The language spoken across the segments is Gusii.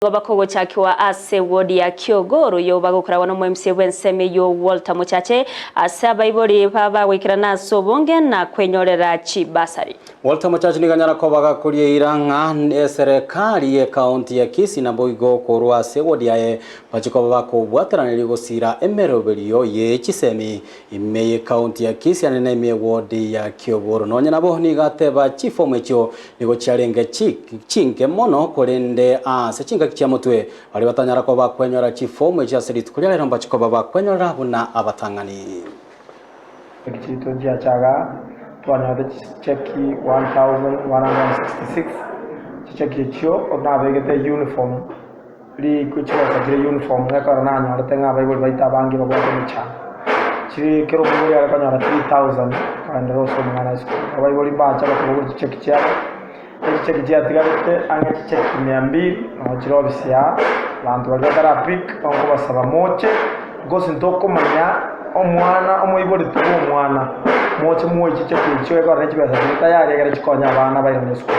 Nigo bakogochakigwa ase ward ya Kiogoro oyio bagokoragwa nomo-MCA bw'ensemo eyio Walter Mochache ase abaibori babagoikerana ase obonge na kwenyorera chibasari. Walter Mochache nigo anyara koba gakoria eira ng'a eserekari y'ecounty ya Kisii naboigo korwa ase eward yaye bachie koba bakobwateraneria gosira emeroberio ye chisemi ime y'ecounty ya Kisii ande na ime y'eward ya Kiogoro. Nonya nabo nigo ateba chifomu echio Nigo chiarenge chinke mono, korende ase chingaki chia motwe baria batanyara koba bakwenyora chifomu echio ase rituko ria rero mbache koba bakwenyorera buna abatang'ani. Cheki chiaito nchiachaga, twanyorete chicheki 1166, chicheki echio nabegete uniform, riko chibesa chire uniform ekero nanyorete ng'a abaibori baito abange babwate emechando. Chiri kera omoibori are konyora 3000 koenderera ase omwana esukuru. Abaibori mbache bakobogora chicheki chiabo, echicheki chiatigarete ang'e chicheki mia mbili nabo chire ofisi aa, abanto baria batara pick nkobasaba moche, because ntokomanya omwana omoibori tibwa omwana, moche mwoe chicheki echio ekero ne chibesa chire tayari ekero chikonye abana bairane esukuru.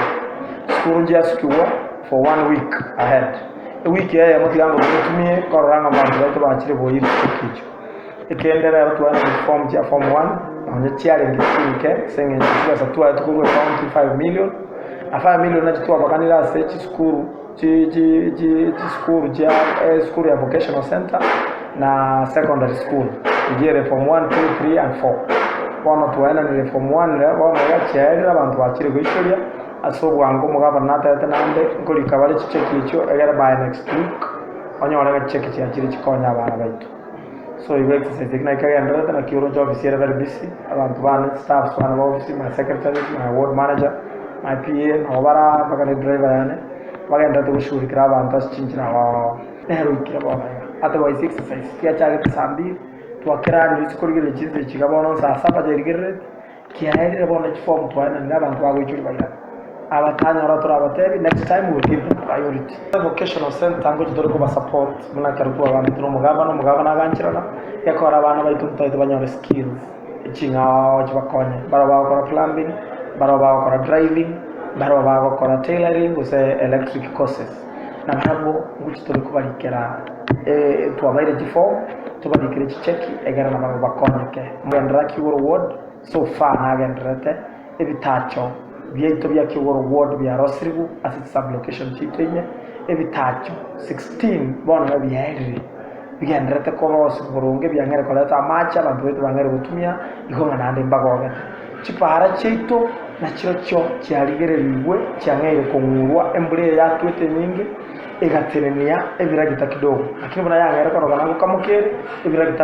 Esukuru nchiasukigwa. for one week ahead. Ewiki eyemo tiga ngotumie korora ng'a abanto baito bachire boyia rituko echio. Ekende rero twaenete chiform chia form one nonye chiarenge chinke ase eng'encho chibesa twaetwe korwa ecounty 5 million, na 5 million nachi twabakanire ase chisukuru chi chi chi chisukuru chia esukuru ya vocational center na secondary school eyio ere form one, two, three and four. Bono twaenanire form one bono iga chiaerire abanto bachire goichoria. Ase obwango omogabana natebete naende nkorika bare chicheki echio egere by next week onyore ng'a chicheki chiachire chikonye abana baito. So igo exercise eki naki kegendererete naki oroche office ere very busy, abanto bane staffs bane ba office, my secretaries, my ward manager, my PA nabo bare aa mpaka ne driver yane, bagendererete goshughulikera abanto ase chinchera oo. Nere oikire bono iga, otherwise exercise tiachagete saa mbiri, twakeranirie ase korigereria chinsa echi iga bono saa saba chiarigerereti. Kiaerire bono chiform twaenanire abanto bagoichorwa bairane. Abatanyora torabatebi next time we will give them priority. Vocational centre ngochi tore koba support buna ekero twagambete na omogabana, omogabana agancherana, gekogera abana baito ntotagete banyore skills eching'ao chibakonye. Barabwo bagokora plumbing, barabwo bagokora driving, barabwo bagokora tailoring gose electric courses. Na barabwo ngochi tore kobarikera twabaire chiform, tobarikere chicheki egere nabarabwo bakonyeke. Mogenderera Kigoro ward so far nagendererete ebitacho biaito bia Kigoro ward biarosirigwe ase chisublocation chiaito ime, ebitacho 16 bono iga biaerire bigendererete korosigwa boronge biang'eire koreta amache abanto baito bang'eire gotumia igo ng'a naende mbagogete. Chipaara chiaito nachirochio chiarigererigwe chiang'eire kong'urwa embura eye yatwete enyinge egatenenia ebiragita kidogo, lakini buna yang'eire korogana gokamoka ere ebiragita.